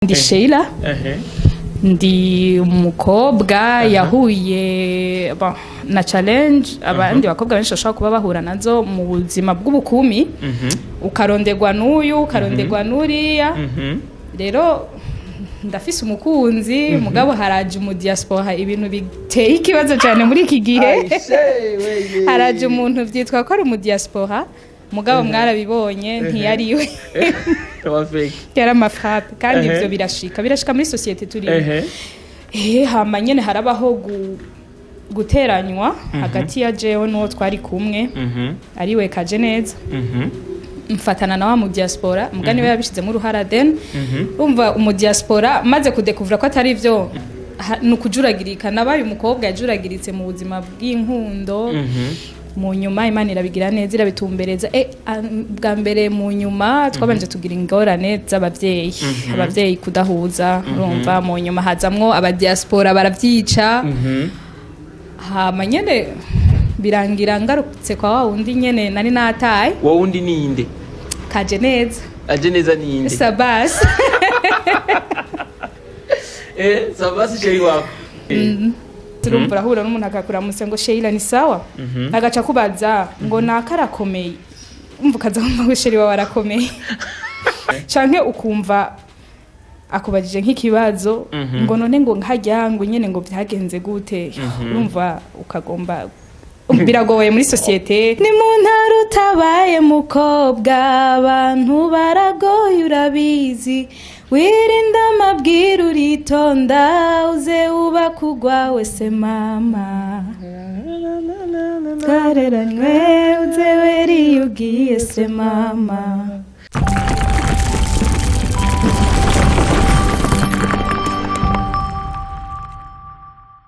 Ndi Sheila, ndi umukobwa yahuye, bon, na challenge abandi bakobwa benshi bashobora kuba bahura nazo mu buzima bw'ubukumi: ukaronderwa n'uyu, ukaronderwa n'uriya. Rero ndafise umukunzi, mugabo haraje umu diaspora, ibintu biteye ikibazo cyane muri iki gihe. Haraje umuntu vyitwa ko ari umu diaspora, mugabo mwarabibonye, ntiyariwe. Wa fake. Yari ama frappe. Kandi ivyo birashika muri société turimo. Hama nyene harabaho guteranywa hagati ya jewe n'uwo twari kumwe, ariwe Kaje Neza. Mfatana na wa mu diaspora, mugani we yabishizemo uruhara. Then umva, umu diaspora maze kudekuvura ko atari ivyo, ni ukujuragirika. Nabaye umukobwa yajuragiritse mu buzima bw'inkundo. Mu nyuma Imana irabigira neza, irabitumbereza. Bwa mbere mu nyuma twabanje tugira ingorane z'abavyeyi, abavyeyi kudahuza, urumva. Mu nyuma hazamwo abadiaspora, baravyica. Hama nyene birangira ngarutse kwa wa wundi nyene nari nataye. Wowe undi ninde? Kaje Neza. Aje Neza ninde? Sabas. Sabasi, chéri wako. Turumva, urahura n'umuntu akakuramutsa ngo: "Sheila, ni sawa?" Agaca kubaza ngo: "Naka arakomeye?" Umva, ukaza wumva ngo chéri wawe arakomeye, canke ukumva akubajije nk'ikibazo ngo: "None ngo nkajya ngo nyene ngo byagenze gute?" Urumva, ukagomba, biragoye muri société. Ni mu ntara utabaye mukobwa, abantu baragoye, urabizi. Wirinda amabwire, uritonda, uze wubaka ugwawe se mama twareranywe, uze weriye ugiye se mama.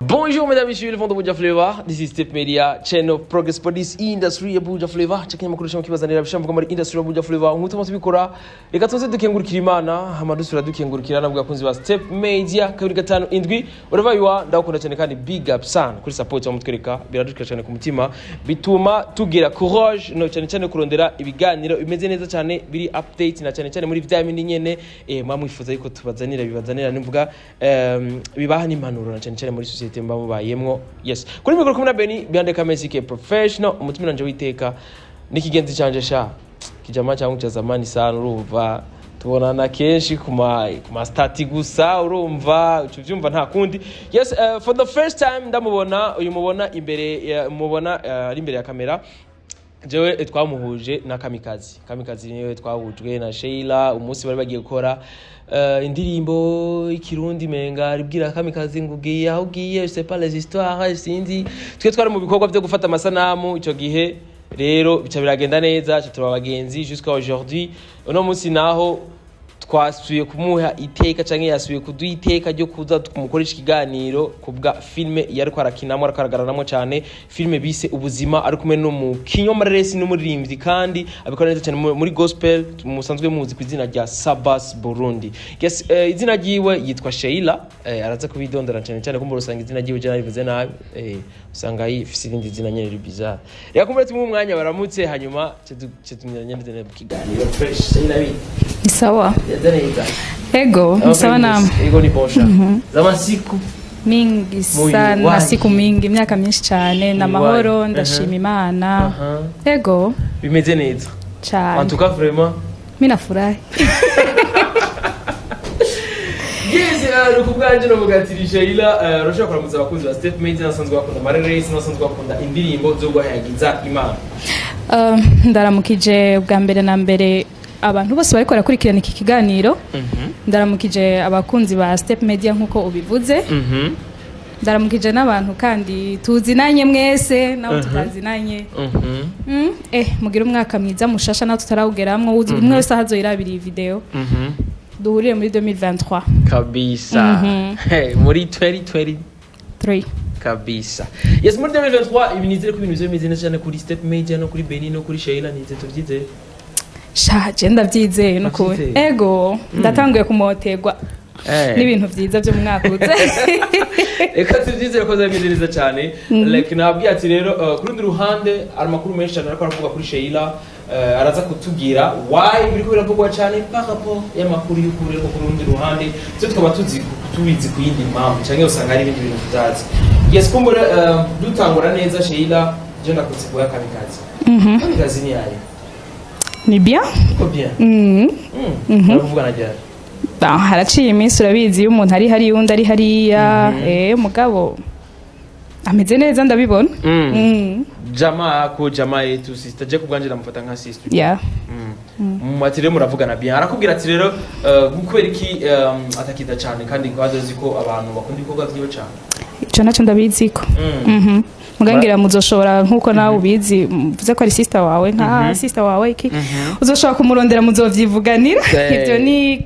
Bonjour mesdames et messieurs, le fond de Buja Flavor. This is Step Media, channel of progress for this industry ya Buja Flavor. Chakenya makuru shamo kibazanira bishamvuga muri industry ya Buja Flavor. Nkuko tumaze bikora, reka tuze dukengurukira Imana, hama dusubira dukengurukira nabwo abakunzi ba Step Media 257. Wherever you are, ndakunda cyane kandi big up sana kuri support mutwereka, biradushika cyane ku mutima, bituma tugira courage no cyane cyane kurondera ibiganiro bimeze neza cyane, biri update, na cyane cyane muri vya bindi nyene mwa mwifuza yuko tubazanira, bibazanira nimvuga bibaha n'impanuro, na cyane cyane muri société mba mubayemwo. Yes, kuri mikoro kumwe na Benny behind camera, CK professional, umutima nanje witeka n'ikigenzi canje sha kijama changu cha zamani sana. Urumva, tubonana kenshi kuma status gusa, urumva uco vyumva nta kundi. Yes, for the first time ndamubona uyu mubona imbere mubona ari imbere ya kamera. Jewe twamuhuje na Kamikazi. Kamikazi niwe twahujwe na Sheila umunsi bari bagiye gukora indirimbo y'ikirundi, menga aribwira Kamikazi ngo ugiye aho ugiye, je sais pas les histoires, sinzi. Twe twari mu bikorwa byo gufata amasanamu ico gihe, rero bica biragenda neza, ca tuba abagenzi jusqu'à aujourd'hui. Uno munsi naho twasubiye kumuha iteka, canke yasubiye kuduha iteka ryo kuza kumukoresha ikiganiro kubwa filme yariko arakinamo, ariko aragararamwo cane, filme bise Ubuzima, ari kumwe n'umukinyi w'amareresi n'umuririmbyi kandi abikora neza cyane muri gospel, musanzwe muzi ku izina rya Sabas Burundi. Yes, izina ryiwe yitwa Sheila, araza kubidondora cyane cyane kumbura usanga izina ryiwe je narivuze nabi, usanga yifise irindi zina nyene riri bizarre. Reka kumbura tumuhe umwanya baramutse, hanyuma ce tumenyane mu kiganiro fresh. Sheila, bite? Ni sawa. Yaza neza. Ego, ni sawa namwe. Ego, ni bosha. Zama siku Mingi sana. Muyiwayi. Siku mingi, imyaka myinshi cyane, na mahoro. Muyiwayi. Ndashima Imana. Ego. Bimeze neza. En Cyane. tout cas vraiment. Mi nafurahi. Yes, ni kubwanje novuga ati Sheila, urashobora kuramutsa abakunzi ba Step Media nasanzwe bakunda amareresi, nasanzwe bakunda indirimbo zo guhayagiza Imana. Ndaramukije bwa mbere na mbere abantu bose bariko barakurikirana iki kiganiro. Ndaramukije abakunzi ba Step Media nk'uko ubivuze. Ndaramukije n'abantu kandi tuzinanye mwese nabo tutazinanye. Mugire umwaka mwiza mushasha naho tutarawugeramwo. Umwe wese aho azoyirabira iyi video, duhurire muri 2023. Kabisa. Hey, muri 2020 3. Kabisa. Yes, muri 2023 ibi nizere ko ibintu bizoba bimeze neza cyane kuri Step Media no kuri Beni no kuri Sheila, nize tuvyizere. Sha, je ndavyizeye nukuri. Uravyizeye? Ego, ndatanguye kumoterwa n'ibintu vyiza vyo mu mwaka uza. Reka tubyizere ko bizameze neza cyane. Like nabwiye ati rero, ku rundi ruhande hari amakuru menshi cyane ariko aravuga kuri Sheila. Araza kutubwira why biriko biravugwa cyane par rapport y'amakuru y'ukuri, ariko ku rundi ruhande twe tukaba tubizi ku yindi mpamvu, cyangwa usanga hari ibindi bintu tutazi. Yes, kumbure dutangura neza. Sheila, je ndakunze kuya Kamikazi. Kamikazi ni yayo? Ni bien. Ko bien. Uravuga na ryari? Bah, haraciye iminsi. Urabizi, iyo umuntu ari hariya, undi ari hariya. Mugabo ameze neza, ndabibona. Jamaa ko jamaa yetu, sister, je kubwanje ndamufata nka sister. Ati rero muravugana bien, arakubwira ati rero kubera iki atakida cyane, kandi ngo azi ko abantu bakunda ibikorwa vyiwe cyane? Ico naco ndabiziko. Mugangira muzoshobora, nkuko nawe ubizi, mvuze ko ari sister wawe, nka sister wawe iki, uzoshobora kumurondera, muzovyivuganira. Ivyo ni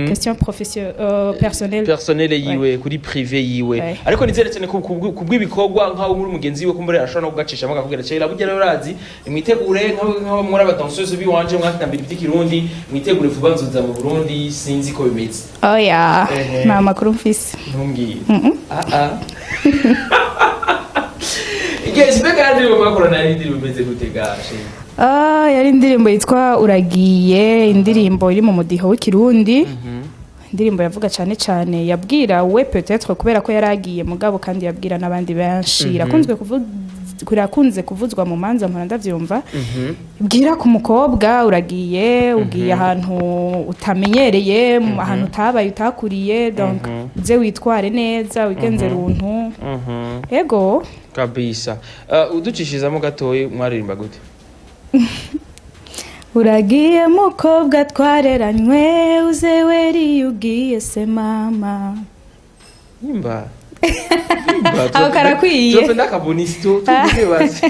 question profession personnelle. Personnel yiwe, kuri privé yiwe. Ariko nizere cyane kubw'ibikorwa, nkaho muri mugenzi wiwe, kumbure arashobora no kugacishamo akakubwira: "Sheila, burya rero urazi, mwitegure nk'abo muri abadanseuse biwanje mwakitambira iby'ikirundi, mwitegure vuba nzoza mu Burundi." Sinzi ko bimeze. Oya, nta makuru mfise. Ntumbwire. Ah ah. Yes, mbega ya ndirimbo mwakorana yari indirimbo imeze gute ga Sheila? Ah, yari indirimbo yitwa "Uragiye", indirimbo iri mu mudiho w'ikirundi, indirimbo yavuga cyane cyane, yabwira we peut-être kubera ko yari agiye, mugabo kandi yabwira n'abandi benshi. Irakunze kuvuzwa mu manza, mpora ndavyumva. Bwira ku mukobwa: uragiye, ugiye ahantu utamenyereye, ahantu utabaye, utakuriye, donc uze witware neza, wigenze runtu. Ego. Kabisa. Uducishizamo gatoyi, mwaririmba gute? Uragiye mukobwa twareranywe, uze weriye ugiye se mama. Imba. Imba. Aho karakwiye. Tupenda kabonisi tu tuvuge basi.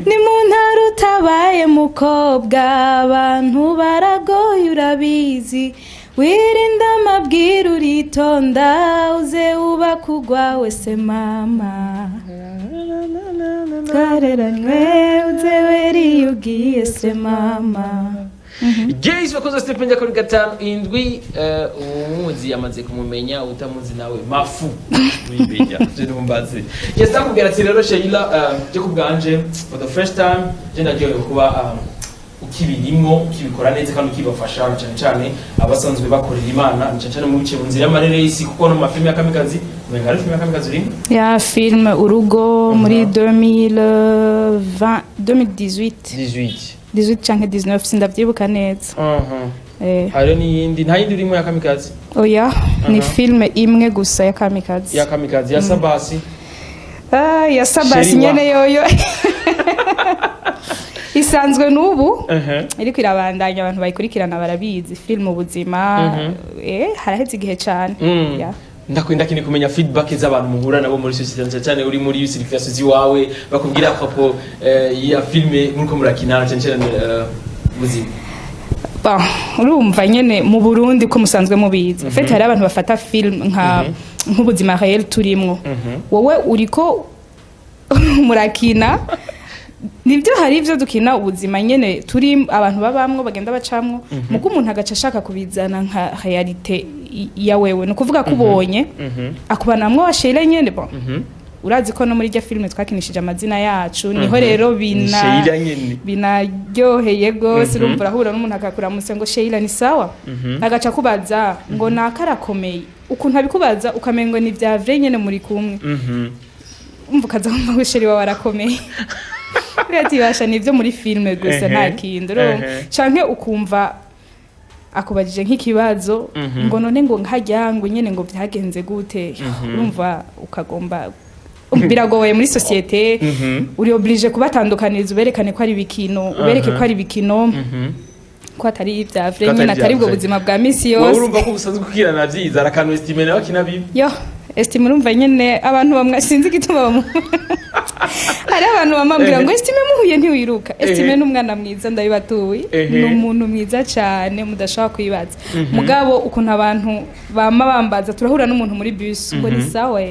Ni mu ntara utabaye mukobwa, abantu baragoye, urabizi, wirinda amabwire, uritonda, uze wubaka ugwawe se mama twareranywe, uze weriye ugiye se mama. Gays bakoze step njya kuri 57. Umuzi yamaze kumumenya, utamuzi nawe mafu wimbeja je numbaze. Yes, ndakubwira ati rero Sheila, je kubwanje for the first time je ndaryohewe kuba ukibirimo, ukibikora neza kandi ukibafasha, cyane cyane abasanzwe bakorera Imana, cyane cyane mu bice mu nzira y'amarere y'isi, kuko no mu mafilime ya Kamikazi, umenga ari filime ya Kamikazi urimo. Ya film "Urugo" muri 2020, 2018. 18. 18 canke 19, sindavyibuka neza. Hariyo n'iyindi? Nta yindi urimo ya Kamikazi? Oya, ni filme imwe gusa ya Kamikazi. Ya Kamikazi ya Sabasi. Ah, ya Sabasi. Sheri wa. Nyene yoyo isanzwe n'ubu iriko irabandanya, abantu bayikurikirana barabizi, film "Ubuzima". Haraheze igihe cane. Ya. Ndakunda kini kumenya feedback z'abantu muhura nabo muri société, cyane cyane uri muri circulation ziwawe, bakubwira à propos ya filme muriko murakina, cyane cyane "Ubuzima". Bon, urumva nyene mu Burundi ko musanzwe mubizi. En fait, hari abantu bafata film nka nk'ubuzima réel turimwo. Wowe uriko murakina, nibyo, hari ibyo dukina, ubuzima nyene turi abantu babamwo, bagenda bacamwo, mugo umuntu agaca ashaka kubizana nka réalité ya wewe. Ni ukuvuga ko ubonye akubanamwo wa Sheila nyene. Bon, urazi ko no muri rya filime twakinishije amazina yacu, niho rero bina Sheila nyene. Binaryoheye gose. Urumva, urahura n'umuntu akakuramutsa ngo: "Sheila, ni sawa?" Agaca akubaza ngo: "Nakarakomeye?" Ukuntu abikubaza ukamengo ni vya vrai nyene muri kumwe. Umva, ukaza wumva ngo chéri wawe arakomeye. Rero tibasha, ni ibyo muri filime gusa, nta kindi, urumva. Canke ukumva akubajije nk'ikibazo ngo: "None ngo nkajya ngo nyene ngo byagenze gute?" Urumva, ukagomba, biragoye muri société, uri obligé kubatandukaniriza, uberekane ko ari ibikino, ubereke ko ari ibikino, ko atari ibya vrai Ko atari nyine, atari ubwo ivya vrai. buzima bwa misi Wowe yose. urumva ko ubusanzwe ukirana vyiza, arakantu Estime nawe akina bibi. Yo, Estime, urumva nyene abantu bamwe, sinzi igituma bamu, hari abantu bamambwira ngo: "Estime muhuye ntiwiruka." Estime ni umwana mwiza, ndabibatuye. Ni umuntu mwiza cyane mudashobora kwibaza. Mugabo ukuntu abantu bama bambaza, turahura n'umuntu muri bus ngo: "Ni sawa?"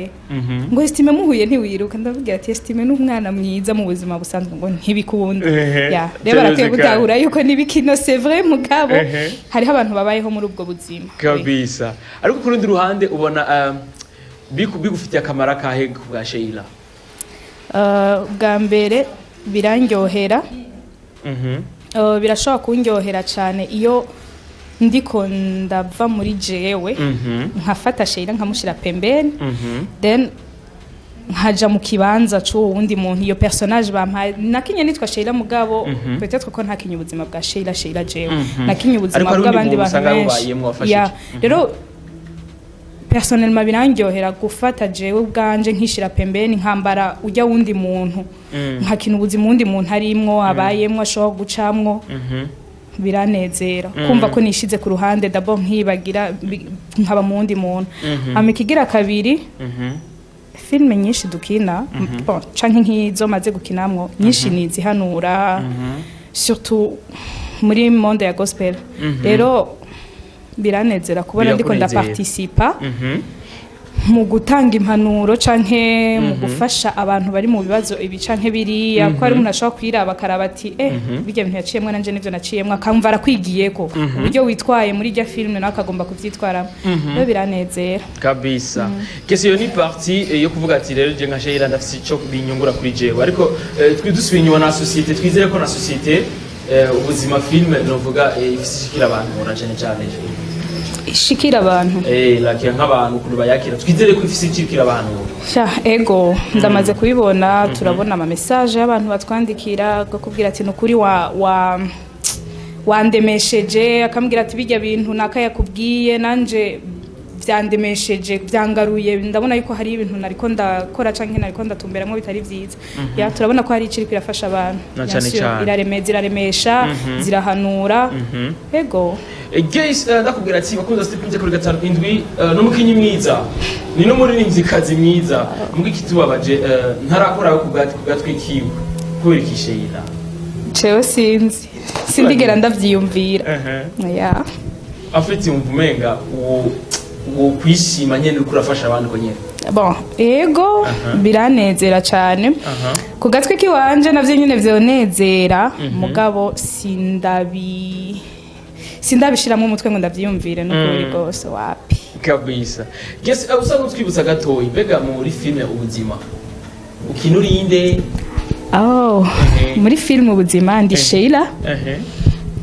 Ngo: "Estime muhuye ntiwiruka?" Ndababwira ati: "Estime ni umwana mwiza mu buzima busanzwe." Ngo ntibikunda. Ya, rero barakwiye gutahura yuko n'ibikino, c'est vrai, mugabo hariho abantu babayeho muri ubwo buzima. Kabisa. Ariko ku rundi ruhande ubona bigufitiye akamaro akahe ku bwa Sheila? Bwa mbere birandyohera. Birashobora kundyohera cyane iyo ndiko ndava muri jewe, nkafata Sheila nkamushira pembeni, then nkaja mu kibanza c'uwo wundi muntu, iyo personnage bampaye. Nakinye nitwa Sheila, mugabo peut-être ko ntakinye ubuzima bwa Sheila. Sheila jewe nakinye ubuzima Ariko hari undi bw'abandi muntu bantu usanga benshi. yabubayemwo, wafashije. Ya, rero personnellement birandyohera gufata jewe ubwanje nkishira pembeni, nkambara ujya wundi muntu, nkakina ubuzima wundi muntu arimwo, abayemwo, ashobora gucamwo. Biranezera kumva ko nishize ku ruhande d'abord, nkibagira nkaba mu wundi muntu. Hama ikigira kabiri, filime nyinshi dukina, bon, canke nk'izo maze gukinamwo nyinshi, ni izihanura, surtout muri monde ya gospel. Rero biranezera kubona ndiko Birakunezera. ndaparticipa mu gutanga impanuro canke mu gufasha abantu bari mu bibazo ibi canke biriya, ko hari umuntu ashobora kwiraba akaraba ati: "Eh, birya bintu yaciyemwo nanje nivyo naciyemwo", akamva arakwigiyeko uburyo witwaye muri irya filime, nawe akagomba kuvyitwaramo. Rero biranezera. Kabisa. Kese iyo ni partie yo kuvuga ati rero je nka Sheila ndafise ico binyungura kuri jewe, ariko twi dusubiye inyuma na société, twizere ko na société ubuzima film novuga ifise ishikira abantu na cane cane. Ishikira abantu. Lakira nk'abantu ukuntu bayakira, twizere ko ifise ishikira abantu. Sha, ego, ndamaze kubibona. Turabona ama message y'abantu batwandikira bakubwira ati: "Nukuri wa wandemesheje", akambwira ati: "Bijya bintu naka yakubwiye nanje vyandemesheje, vyangaruye, ndabona yuko hari ibintu nariko ndakora canke nariko ndatumberamo bitari vyiza." Ya, turabona ko hari iciri irafasha abantu. Na Bien cane sûr, cane. iraremeza, iraremesha, zirahanura, ego. Guys, ndakubwira ati bakunze Step kuri 57, n'umukinyi mwiza, ni n'umuririmvyikazi mwiza, mbwa ikitubabaje ntarakora ku gatwi kiwe. Kubera iki, Sheila? Jewe sinzi, sindigera ndavyiyumvira, ya. Afite yumva umenga uwo kwishima nyene uriko urafasha abandi ko nyene. Bon, ego, biranezera cyane. Ku gatwi kiwanje navyo nyene vyonezera, mugabo sindabishiramo umutwe ngo ndavyiyumvire, n'ukuri rwose wapi. Kabisa. Guess usa n'utwibutsa gatoyi, mbega muri filme Ubuzima ukina urinde? Oh, muri filime Ubuzima ndi Sheila.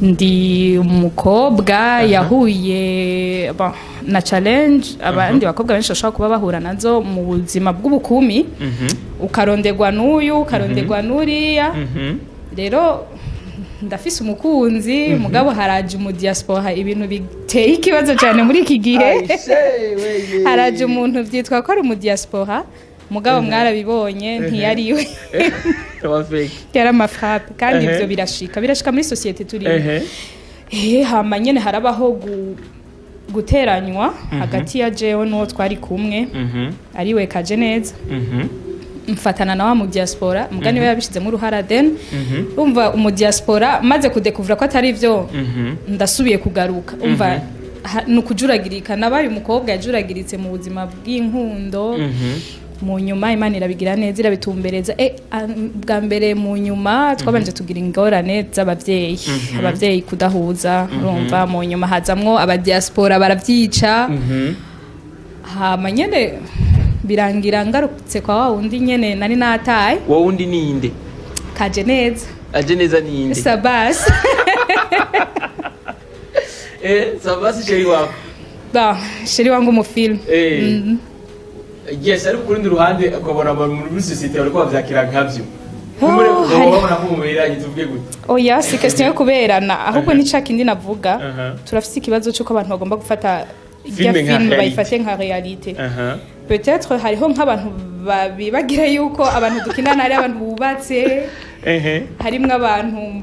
Ndi umukobwa yahuye, bon, na challenge abandi bakobwa benshi bashobora kuba bahura nazo mu buzima bw'ubukumi, ukaronderwa n'uyu, ukaronderwa n'uriya. Rero ndafise umukunzi, mugabo haraje umu diaspora, ibintu biteye ikibazo cyane muri iki gihe. Haraje umuntu byitwa ko ari umu diaspora, mugabo mwarabibonye ntiyariwe. Yari ama frappe. Kandi ivyo birashika muri société turimo. Hama nyene harabaho guteranywa hagati ya jewe n'uwo twari kumwe, ariwe Kaje Neza, mfatana na wa mu diaspora, mugani we yabishizemo uruhara. Then umva, umu diaspora maze kudekuvura ko atari byo, ndasubiye kugaruka. Umva, ni ukujuragirika, nabaye umukobwa yajuragiritse mu buzima bw'inkundo. Mu nyuma Imana irabigira neza, irabitumbereza. Bwa mbere mu nyuma twabanje tugira ingorane z'abavyeyi, abavyeyi kudahuza, urumva. Mu nyuma hazamwo abadiaspora baravyica. Hama nyene birangira ngarutse kwa wa wundi nyene nari nataye. Wowe undi ninde? Kaje Neza. Aje Neza ninde? Sabasi. Sabasi chéri wako? Ba chéri wangu mu film. Yes, ariko ku rundi ruhande ukabona abantu muri société bariko bavyakira nkavyo. Oh, Babona ko muberanye, tuvuge gute? Oya, si question yo kuberana, ahubwo ni ca kindi navuga. Turafise ikibazo c'uko abantu bagomba gufata irya Filme nka film réalité. bayifate nka réalité. Peut-être hariho nk'abantu babibagira yuko abantu dukinana ari abantu bubatse, harimwo abantu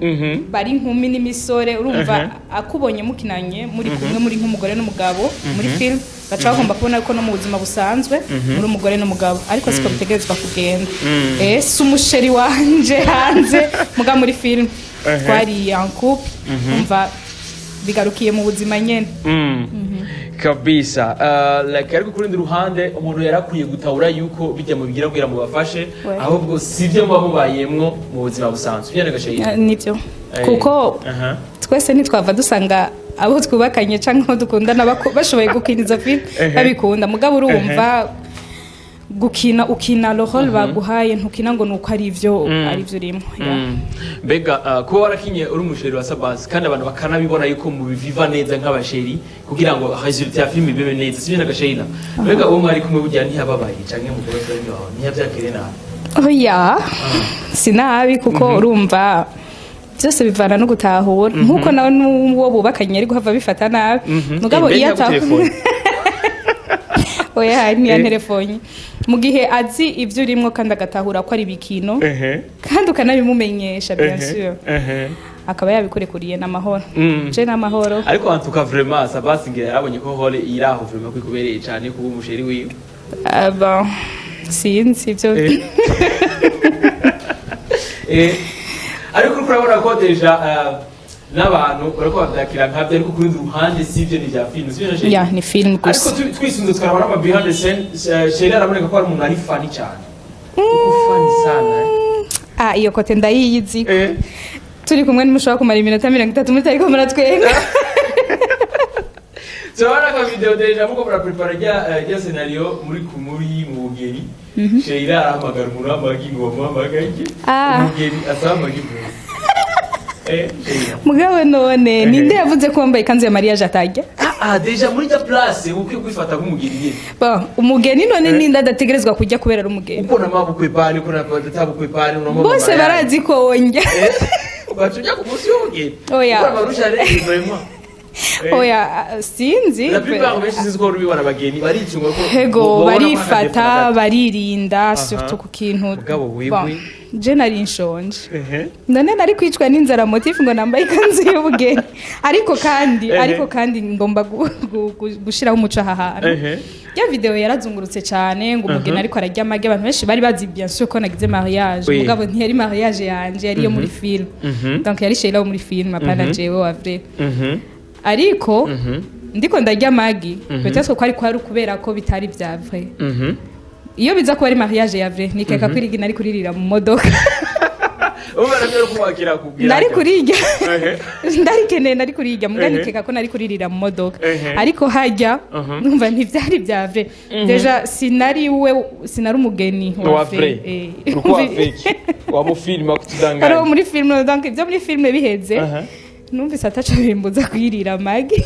bari inkumi n'imisore. Urumva, akubonye mukinanye muri kumwe, muri nk'umugore n'umugabo muri film, baca bagomba kubona ko no mu buzima busanzwe muri umugore n'umugabo, ariko siko bitegerezwa kugenda. Si umu chéri wanje hanze, muga muri film twari en couple. Umva, bigarukiye mu buzima nyene. Kabisa. Like, ariko ku rundi ruhande umuntu yarakwiye gutahura yuko bijya mu bigira kugira ngo bafashe, ahubwo si byo muba mubayemwo mu buzima busanzwe byane gashe. Nibyo, kuko twese ntitwava dusanga abo twubakanye cyangwa abo dukundana bashoboye gukina izo film babikunda. Mugabo urumva, Gukina, ukina le rôle baguhaye, ntukina ngo nuko ari ivyo urimo. Yeah. Mbega kuba warakinye uri umuchéri wa Sabasi, kandi abantu bakanabibona yuko mubiviva neza nk'abachéri kugira ngo résultat ya film ibe neza, sibyo na Sheila? Mbega uwo mwari kumwe burya ntiyababaye, canke mu boyfriend wawe ntiyavyakire nabi? Oya, sinabi, kuko urumva byose bivana no gutahura, nkuko nawe n'uwo bubakanye ari guhava bifata nabi. Mugabo Mbe iyo ntiyagutelefone? Oya, ntiyantelefone. Mu gihe azi ibyo urimo kandi agatahura ko ari ibikino, kandi ukanabimumenyesha, bien sûr, akaba yabikurekuriye, n'amahoro. Je n'amahoro. Ariko en tout cas, vraiment, Sabasi ngira yarabonye ko rôle iri aho vraiment kwikubereye cane kuba umuchéri wiwe. Ah, bon, sinzi ibyo. Ariko uriko urabona ko déjà n'abantu bariko bavyakira nkavyo, ariko ku rundi ruhande sivyo, ni vya film, sivyo Sheila? Ya, ni film Ariko gusa. Twisunze tukaraba n'ama behind the scene, Sheila araboneka ko ari umuntu ari funny cyane. Uko funny sana, eh. Ah, iyo côté ndayizi. Turi kumwe ntimushobora kumara iminota 30 mutariko muratwenga. Turabona ka vidéo déjà muko muraprepara rya scénario muri mu bugeni. Sheila arahamagara umuntu w'amagi ngo bamuhamagaye. Ah. Umugeni asaba amagi vuba. Sheila. Mugabo none ninde yavuze ko wambaye ikanzu ya mariage atajya? Ah, ah, déjà muri rya place ukwiye kwifata nk'umugeni nyene. Bon, umugeni none ninde adategerezwa kujya kubera ari umugeni? Uko na mabukwe pale, uko na databukwe pale, unamama. Bose barazi ko wonjya. Ugaca ujya ku munsi w'ubugeni. Oya. Uko amarusha rero vraiment. Oya, sinzi. La plupart benshi sinzi ko rubibona, abageni baricunga ko Hego, babona ko barifata, akadefo. baririnda, surtout ku kintu. Mugabo wewe- Bon, je nari nshonje. None nari kwicwa n'inzara motif ngo nambaye ikanzu y'ubugeni? Ariko kandi ariko kandi ngomba gushiraho umuco aha hantu. Ya vidéo yarazungurutse cyane ngo umugeni ariko ararya amagi. Abantu benshi bari bazi, bien sûr, ko nagize mariage. Mugabo ntiyari mariage yanje, yari iyo muri film. Donc yari Sheila wo muri film, apana jewe wa vrai. Ariko ndiko ndarya amagi, peut-être ko ariko ari ukubera ko bitari vya vrai. Iyo biza kuba ari mariage ya vrai, nikeka ko irigi nari kuririra mu modoka. Ubu baravyo kumwakira kubwira. Nari kurirya, ndarikeneye, nari kurirya muga nikeka ko nari kuririra mu modoka. Ariko hajya numva ntivyari vya vrai. Déjà sinari we, sinari umugeni wa vrai. Uko wa fake wa mu film Ari akutudanganya. Muri film. Donc ibyo muri film biheze, numvise ataco bimbuza kuyirira amagi.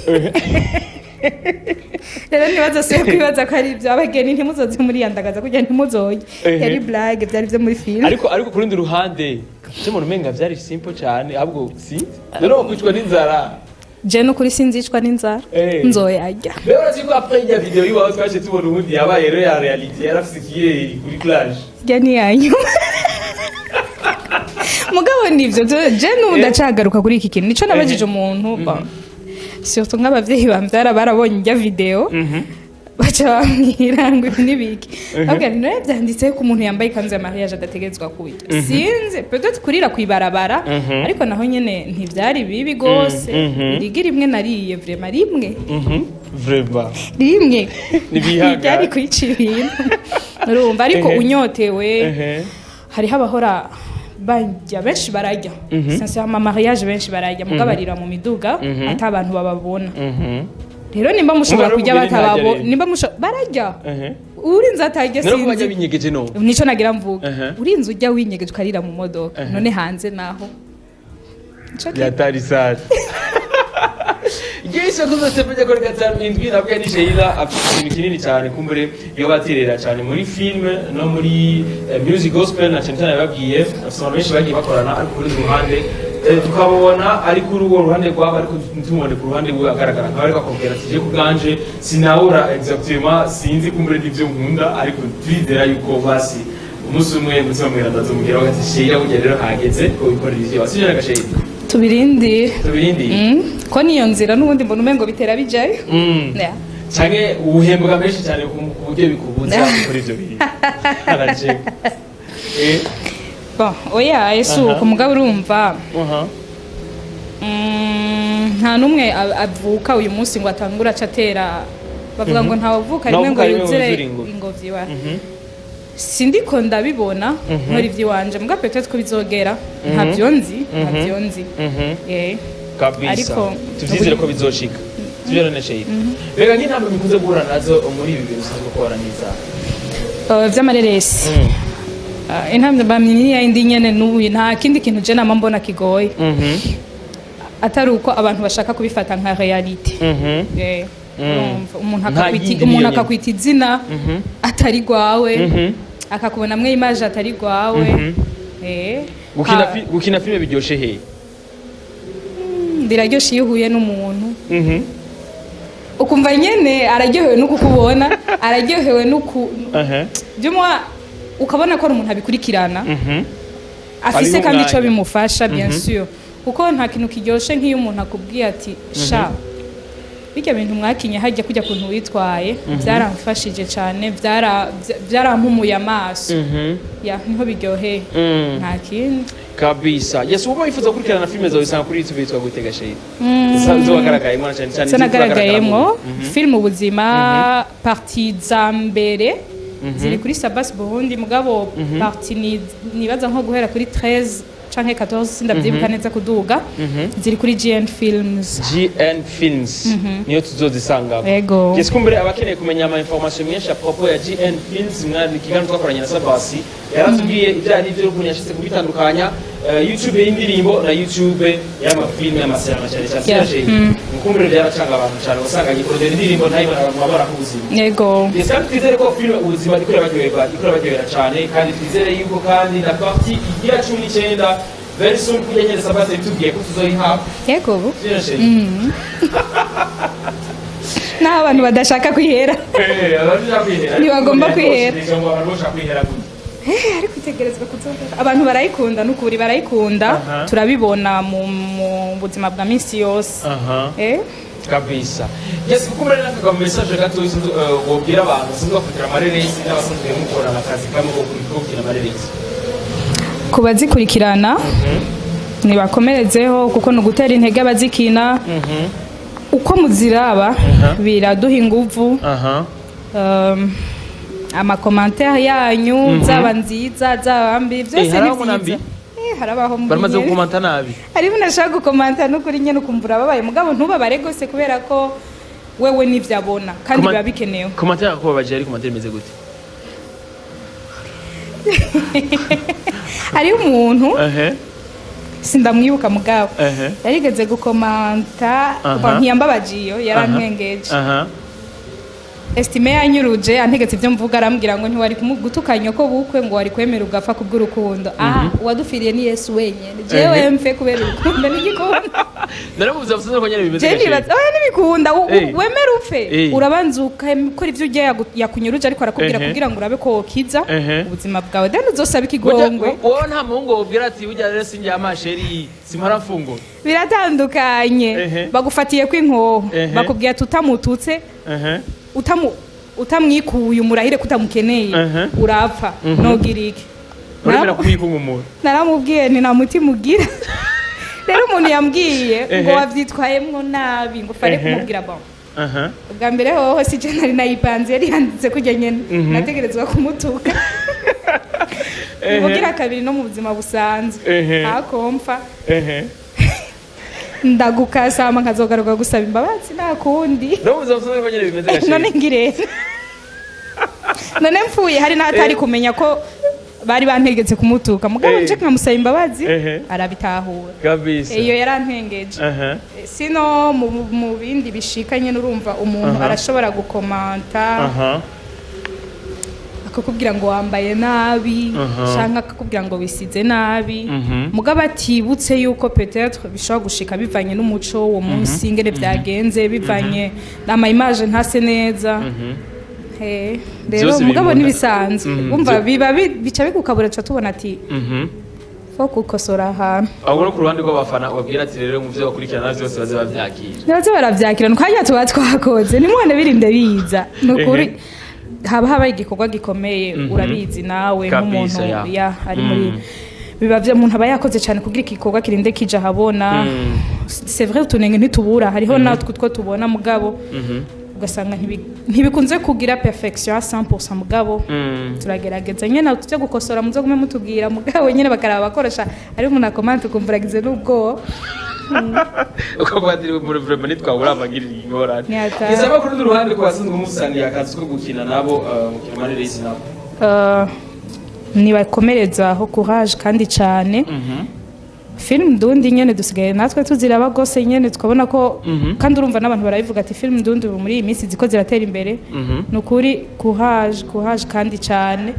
Rero ntibaza se kwibaza ko ari ibyo abageni, ntimuzoze muriyandagaza kugira ntimuzoye. Yari blague, byari byo muri film. Ariko ku rundi ruhande cyo umuntu umenga vyari simple cyane, ahubwo sinzi rero kwicwa n'inzara. Je nukuri sinzicwa n'inzara. Nzoyarya. Rero urazi ko après ijya vidéo y'iwawe twaje tubona ubundi yabaye rero ya réalité, yarafise ikiyeri kuri plage. Rya ni yanyuma. Mugabo nivyo, je n'ubu ndacagaruka kuri iki kintu, nico nabajije umuntu. Bon, surtout nk'abavyeyi bamvyara barabonye ijya vidéo, baca bambwira ngo ibi nibiki. Babwira nti none byanditse ko umuntu yambaye ikanzu ya mariage adategerezwa kurya? Sinzi, peut-être kurira kwibarabara, ariko naho nyene ntivyari bibi gose. Irigi rimwe nariye, vraiment rimwe. Vraiment. Rimwe. Ntibihangane. Ntibyari kwica ibintu, urumva, ariko unyotewe, hariho abahora barya, benshi bararya. Sincèrement, mariage benshi bararya, mugabo barira mu miduga ata abantu bababona. Rero nimba mushobora Umva kurya rero umugeni batababo ntajya rero. nimba mushobora bararya, urinze atarya, Nero ko bajya sinzi. binyegeje no. Nico nagira mvuga. Urinze ujya winyegeje ukarira mu modoka, none hanze naho? Nico Yatari sana. Igihe isoko zose mujya kuri 57 nabwo ni Sheila, afite ikintu kinini cyane kumbure iyo baterera cyane muri film no muri music gospel, na cyane cyane yababwiye afite abantu benshi bagiye bakorana. Ariko kuri rundi ruhande tukabona ari kuri urwo ruhande rwabo, ariko ntumubone ku ruhande rwe agaragara nkaho ariko akubwira ati je kubwanje sinabura exactement, sinzi, kumbure n'ibyo nkunda, ariko turizera yuko basi umunsi umwe mutima mweranda azomubwira ati Sheila, burya rero hageze ko wikorera ivyo wasije na Sheila. Tubirindire. Tubirindire. Ko niyo nzira n'ubundi mbona umengo bitera bijayo. Yeah. Canke uhembwa menshi cyane ku buryo bikubuza gukora ivyo bintu, arajega. Bon, oya, ese uko mugabo urumva, nta n'umwe avuka uyu munsi ngo atangure aca atera. Bavuga ngo ntawavuka rimwe ngo Ntawuvuka rimwe ngo yuzure yuzure ingobyi. Ingobyi wa sindiko ndabibona nkora ivy'iwanje, muga peut-être ko bizogera, ntabyo nzi, ntabyo nzi. Kabisa. Ariko- Tuvyizere ko bizoshika, sivyo none Sheila? Mbega nk'intambwe bikunze guhura nazo muri ibi bintu usanzwe ukora n'izaha? Vy'amareresi, intambamyi ni yindi nyene n'ubu, nta kindi kintu je nama mbona kigoye atari uko abantu bashaka kubifata nka réalité. Urumva, umuntu Nta yindi umuntu niyo nyene. akakwita izina atari rwawe, akakubonamwo image atari rwawe. Gukina filime biryoshe he? Biraryoshe iyo uhuye n'umuntu ukumva nyene araryohewe no kukubona, araryohewe no ku byumwa, ukabona ko ari umuntu abikurikirana, afise Abiha kandi ico umwanya. bimufasha, bien sûr, kuko nta kintu kiryoshe nk'iyo umuntu akubwiye ati: "Sha, bijya bintu mwakinye hajya, kujya kuntu witwaye byaramfashije cyane, byarampumuye amaso." Ya, niho biryoheye, nta kindi. Kabisa. Yes, uba wifuza gukurikirana filime zawe usanga kuri YouTube yitwa gute gasheri? Zo wagaragayemo na cyane cyane Zo izo nagaragayemwo, ugaragaramo. Film Ubuzima, partie za mbere ziri kuri Sabas Burundi, mugabo partie nibaza nko guhera kuri 13 canke 14, sindavyibuka neza, kuduga ziri kuri GN Films. GN Films niyo tuzozisangamo. Ego. Yes, kumbere abakeneye kumenya ama information menshi à propos ya GN Films, mwari ikiganiro twakoranye na Sabasi, yaratubwiye ibyo ari byo, ukuntu yashize kubitandukanya, YouTube y'indirimbo na YouTube y'amafilme, y'amasirama cyane cyane. Yeah. Kumbere byaracanga abantu cyane, usanga gikorera indirimbo ntayibona, abantu babara ubuzima. Ego. Yes, kandi twizere ko filime Ubuzima iriko irabaryohera cyane, kandi twizere yuko kandi na partie igira 19 very soon, kujya nyene Sabasi yatubwiye ko tuzoyiha. Ego. Sio? Naho abantu badashaka kwihera. Ntibagomba kwihera. Ariko itegerezwa kuzohera, abantu barayikunda, n'ukuri barayikunda. Turabibona mu buzima bwa minsi yose. Kabisa. Yes, kuko mbere n'aka message gato wobwira abantu basanzwe bakurikira amareresi n'abasanzwe mukorana akazi kamwe ko gukina amareresi. Ku bazikurikirana, nibakomerezeho, kuko ni ugutera intege abazikina. Uko muziraba biraduha inguvu. Ama commentaires yanyu, zaba nziza zaba mbi, byose ni Harabaho na mbi? byiza. Harabaho mbi Baramaze nyene. gukomanta nabi? Hariho unashaka gukomanta n'ukuri nyene ukumva urababaye, mugabo ntubabare gose, kubera ko wewe n'ivyo abona kandi biba bikenewe. Commentaire yakubabaje ari commentaire imeze gute? Hariho umuntu, sindamwibuka, mugabo yarigeze gukomanta. Ntiyambabaje iyo, yarantwengeje. Estime yanyuruje, antegetse ibyo mvuga, arambwira ngo ntiwari gutuka nyoko bukwe, ngo wari kwemera ugapfa kubw'urukundo. Aha uwadupfiriye ni Yesu wenyine, jewe mfe kubera urukundo n'igikunda? Naramuvuze busanzwe ko nyene bimeze Je gasheri. nibaza oya, ntibikunda. Wemera upfe? Urabanza ukora ivyo urya yakunyuruje, ariko arakubwira kugira ngo urabe ko wokiza ubuzima bwawe, then uzosaba ikigongwe. Wowe nta muhungu wobwira ati: "Burya rero sinjya chéri, simpara mfungura"? Biratandukanye. Bagufatiye kw'inkoho, bakubwiye ati utamututse, utamwikuye umurahire kutamukeneye, urapfa, nogira iki? Uremera kumwikunkumura? Naramubwiye nti nta mutima ugira. Rero umuntu yambwiye ngo wavyitwayemwo nabi, ngo fare kumubwira, bon, ubwa mbere hoho si je nari nayipanze, yari yanditse kurya nyene, nategerezwa kumutuka. Ubugira kabiri, no mu buzima busanzwe hakomfa ndagukasama, nkazogaruka gusaba imbabazi, nta kundi. No mu buzima busanzwe ko nyene bimeze gasheri. None ngirere, none mpfuye hari n'atari kumenya ko bari bantegetse kumutuka, mugabo nje nkamusaba imbabazi, arabitahura. Iyo yarantengeje. Sino mu bindi bishika nyene, urumva umuntu arashobora gukomanta, akakubwira ngo wambaye nabi, canke akakubwira ngo wisize nabi, mugabo atibutse yuko peut-être bishobora gushika bivanye n'umuco uwo munsi ingene vyagenze, bivanye n'ama image ntase neza. Rero Vyose biri mugabo mu nda. ntibisanzwe. Umva, biba bica bigukabura, tuca tubona ati fo gukosora ahantu. Ahubwo no ku ruhande rw'abafana ubabwira ati rero mu byo bakurikirana byose baze bavyakira. Nibaze baravyakira, nuko harya tuba twakoze, nimubone birinde biza, ni ukuri haba habaye igikorwa gikomeye, urabizi nawe Kabisa, nk'umuntu ya. ya ari muri biba vya umuntu aba yakoze cyane kugira igikorwa kirinde kija habona. C'est vrai, utunenge ntitubura, hariho natwe utwo tubona, mugabo ugasanga ntibikunze kugira perfection à 100%, mugabo turagerageza nyene tujye gukosora, muzogume mutubwira. Mugabo nyene bakaraba bakorosha, ari umuntu akomanta ukumva uragize n'ubwoba. Ukavuga ati muri vraiment ntitwabura abagirira ingorane. Ni hatari. Ngeze ku rundi ruhande, ku basanzwe musangiye akazi ko gukina nabo, mukina amareresi nabo. Nibakomerezaho, courage kandi cyane. Film ndundi nyene dusigaye natwe tuziraba gose nyene, tukabona ko kandi urumva n'abantu barabivuga ati film ndundi ubu muri iyi minsi ziko ziratera imbere. Ni ukuri, courage, courage kandi cyane.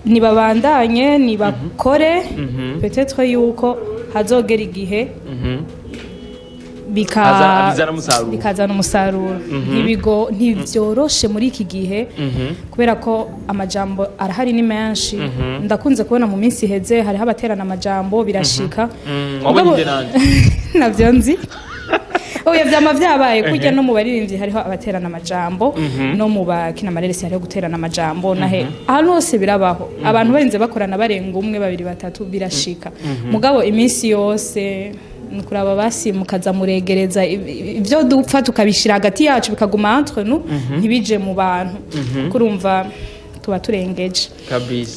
Nibabandanye, nibakore, peut-être yuko hazogera igihe Bizana umusaruro. Bikazana umusaruro. Ntibigo, ntibyoroshe muri iki gihe, kubera ko amajambo arahari ni menshi. Ndakunze kubona mu minsi iheze hariho abaterana amajambo, birashika. Wabonye inde nande? Navyo nzi. Oya, vyama vyabaye kurya. No mu baririmbyi hariho abaterana amajambo, no mu bakina amareresi hariho guterana amajambo, nahe ahantu hose birabaho. Abantu barinze bakorana barenga umwe, babiri, batatu, birashika. Mugabo iminsi yose ni kuraba basi mukaza muregereza ibyo dupfa, tukabishira hagati yacu, bikaguma entre nous, ntibije mu bantu, kurumva tuba turengeje.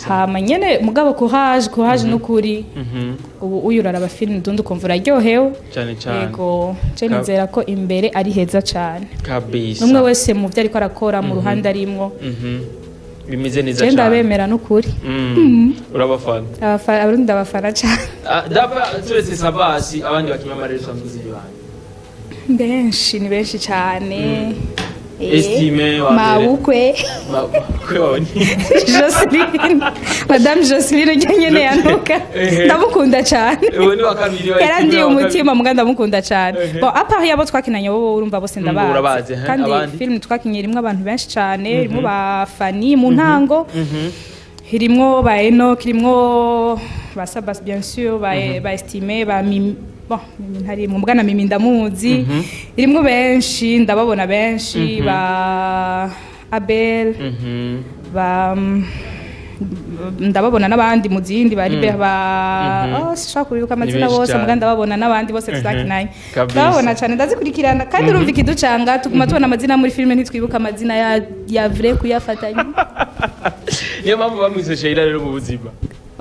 Hama nyene, mugabo courage, courage n'ukuri. Ubu uyu uraraba film ndundi ukumva uraryohewe. Cyane cyane. Yego, je nizera ko imbere ari heza cyane. N'umwe wese mu byo ariko arakora, mu ruhande arimwo. Bimeze neza Je cyane. ndabemera n'ukuri. Urabafana. Abarundi ndabafana cyane. Ah, daba turetse Sabasi, abandi bakina amarere usanzwe uzi bande? Benshi, ni benshi cyane. Estime wa mbere. Mabukwe. Kwe wawe ni Joseline, Madame Joseline ujya nyene yantuka. Ndamukunda cyane. Uwo ni wa kabiri wa Yarandiye Estime wa kabiri. umutima, muga ndamukunda cyane. Bon, à part yabo twakinanye, bo urumva bose ndabazi. Urabazi, Kandi abandi? film twakinye irimwo abantu benshi cyane, irimwo ba Fanny mu ntango, irimwo ba Enoch, irimwo ba Sabas bien sûr, ba Estime, ba Mimi. Bon, Mimi ntarimwo, mbwa na Mimi ndamuzi. Irimwo benshi, ndababona benshi, ba Abel, ba ndababona n'abandi mu zindi ba Libe, ba oh, sinshobora kubibuka amazina Ni benshi bose. cyane. Mbwa ndababona n'abandi bose tuzakinanye. Kabisa. Ndababona cyane, ndazikurikirana kandi urumva ikiducanga, tuguma tubona amazina muri filime, ntitwibuka amazina ya vrai kuyafatanya. Niyo mpamvu bamwise Sheila rero mu buzima.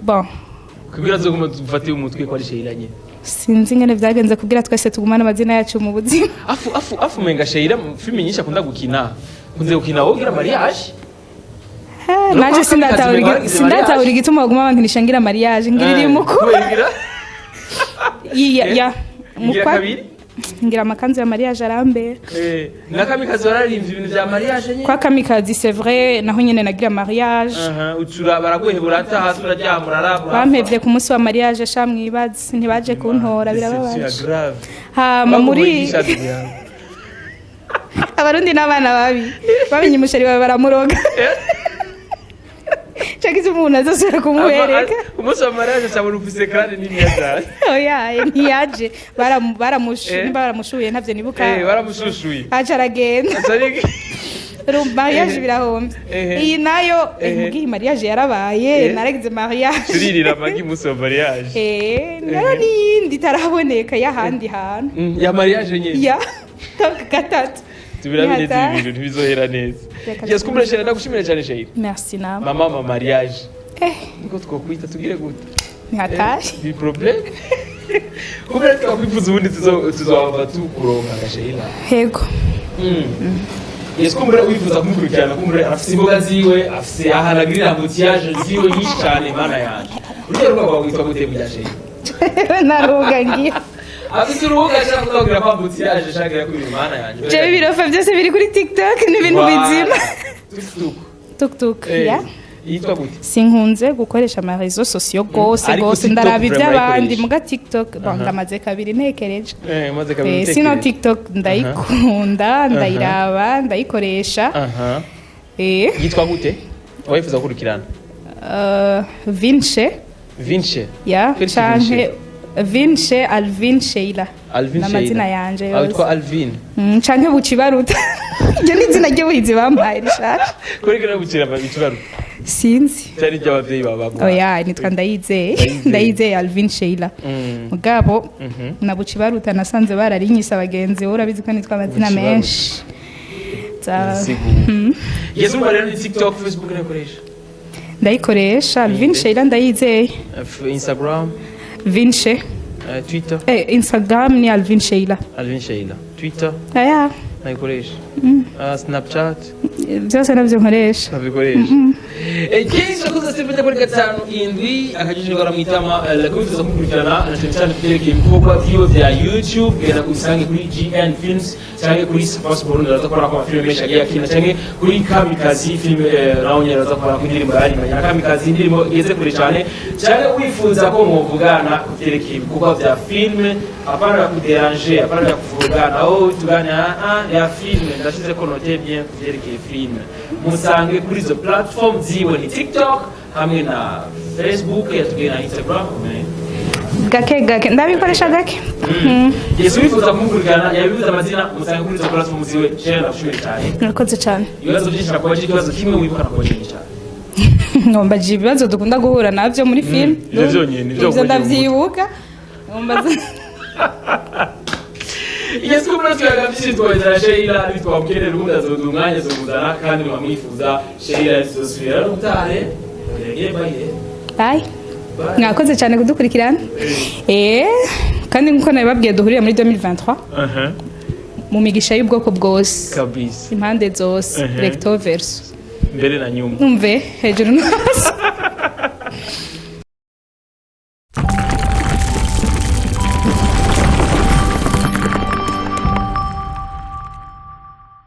Bon. Kugira zo dufate umutwe ko ari Sheila nyine. Sinzi ingene vyagenze kugira twese tugumane amazina yacu mu buzima. Afu afu afu, menga Sheila mu filime nyinshi akunda gukina, kunze gukina wowe ugira mariage. Eh, Nuko nanje Kamikazi menga waragize sindatahura mariage. igituma baguma bankinisha ngira mariage, ngira iri mukuru. Kubera ngira Ya mu ngira kabiri. Ngira amakanzu ya mariage arambera. Eh, na Kamikazi wararirimvye ibintu vya mariage nyine. Kwa Kamikazi, c'est vrai, naho nyene nagira mariage. Aha, ucura baraguhebura, ata hasi uraryama, urarabura. Bampevye ku munsi wa mariage sha, mwibaze ntibaje kuntora, birababaje. Grave. Hama muri Abarundi n'abana babi, bamenye umuchéri wawe baramuroga, cagize umuntu azosubira kumubereka. Umunsi wa mariage acabona ufise kandi nini ya cyane. Oya, ntiyaje. Nimba baramushuye ntavyo nibuka. Eh, baramushushuye. Aca aragenda. Asari. Urumva mariage birahombye. Iyi nayo mugihe mariage yarabaye, naragize mariage. Turirira amagi umunsi wa mariage. Eh, nayo n'iyindi itaraboneka y'ahandi hantu. Ya mariage nyine. Ya donc gatatu. Tubirabe neza. Ni Ibi bintu ntibizohera neza. Reka. Yes, kumbura Sheila, ndagushimira cyane Sheila. Merci nawe. Mama ma mariage. Eh. Niko twokwita, tugire gute? Ni hatari. Ni problème kubera twakwifuza ubundi tuzohava tukuronka nka Sheila. Yego. Yes, kumbura wifuza kumukurikirana, kumbura afise imboga ziwe, afise ahantu agirira embouteillage ziwe nyinshi cyane. Mana yanjye, urya rubuga rwawe witwa gute burya, Sheila? Narubuga ngiye. Afise urubuga ashaka kuzabwira ko embouteillage ashaka ko ibintu, mana yanjye. Jewe ibirofa byose biri kuri TikTok, ni ibintu bizima. Tuk-tuk. Tuk-tuk. Ya. Yitwa gute? Sinkunze gukoresha ama réseaux sociaux gose. Ariko Gose. TikTok Ndaraba vraiment iby'abandi. urayikoresha? Muga TikTok, bon, ndamaze kabiri ntekereje. Eh, maze kabiri Sino utekereza. TikTok ndayikunda, ndayiraba, ndayikoresha. Yitwa gute wifuza gukurikirana? Vince. Vince. Ya. Felix. Canke Vince Alvin Sheila. Alvin. N'amazina Sheila. yanje Ah, witwa yose. Alvin. Canke Bucibaruta, iryo ni izina ry'ubuhizi bampaye rishasha. Kuri kana bucira ikibaruta? Sinzi. Cyari iry'abavyeyi bawe baguhaye? Oya, nitwa Ndayizeye. Ndayizeye. Ndayizeye Alvin Sheila. Mugabo na Bucibaruta nasanze bararinyise abagenzi. Wowe urabizi ko nitwa amazina Bucibaruta. menshi. Sigura. Yes, urumva rero ni TikTok, Facebook urakoresha? Ndayikoresha, Alvin Sheila Ndayizeye. Instagram? Vince. Twitter? Instagram ni Alvin Sheila. Alvin Sheila. Twitter? Aya. Nayikoresha. Ah, Snapchat? Byose nabyo nkoresha. Nabikoresha. Kenshi akoze Stephen kuri 57 akajiji baramwitama lakwifuza kumukurikirana na cyane cyane kubyerekeye ibikorwa byiwe bya YouTube, genda kubisange kuri GN Films cyangwa kuri Sports Burundi, araza kubona ko amafilime menshi agiye akina, cyangwa kuri Kamikazi Film, naho nyine araza kubona ko indirimbo yarimanye na Kamikazi, indirimbo igeze kure cyane. Cyangwa wifuza ko muvugana ku byerekeye ibikorwa bya filme, apana ya kudéranger, apana ya kuvugana, oh, tugane, ah, ya filme, ndashize ko note bien ku byerekeye filme, musange kuri izo platform ziwe, ni TikTok hamwe na Facebook, yatubwiye na Instagram. Gake gake ndabikoresha gake. Yesu, wifuza kumukurikirana, yabivuze amazina, musange kuri izo platform ziwe. Share, ndagushimiye cyane. Murakoze cyane. Ibibazo byinshi nakubajije, ikibazo kimwe wibuka nakubajije cyane? Ngomba ibibazo dukunda guhura nabyo muri film. Ivyo vyonyene, nivyo Ivyo wakubagiye mu mutwe. Ndavyibuka. Ngomba. Igeze ko muri tuyaga byinshi twaheza Sheila, bitwamukenera ubundi azoduha umwanya, azomuzana kandi mwamwifuza. Sheila, tuzosubira n'ubutahe. Bye bye. Bye. Mwakoze cyane kudukurikirana. Kandi nkuko nabibabwiye, duhurire muri 2023 mu migisha y'ubwoko bwose, kabisa, impande zose, recto verso, mbere na nyuma, umve hejuru no hasi.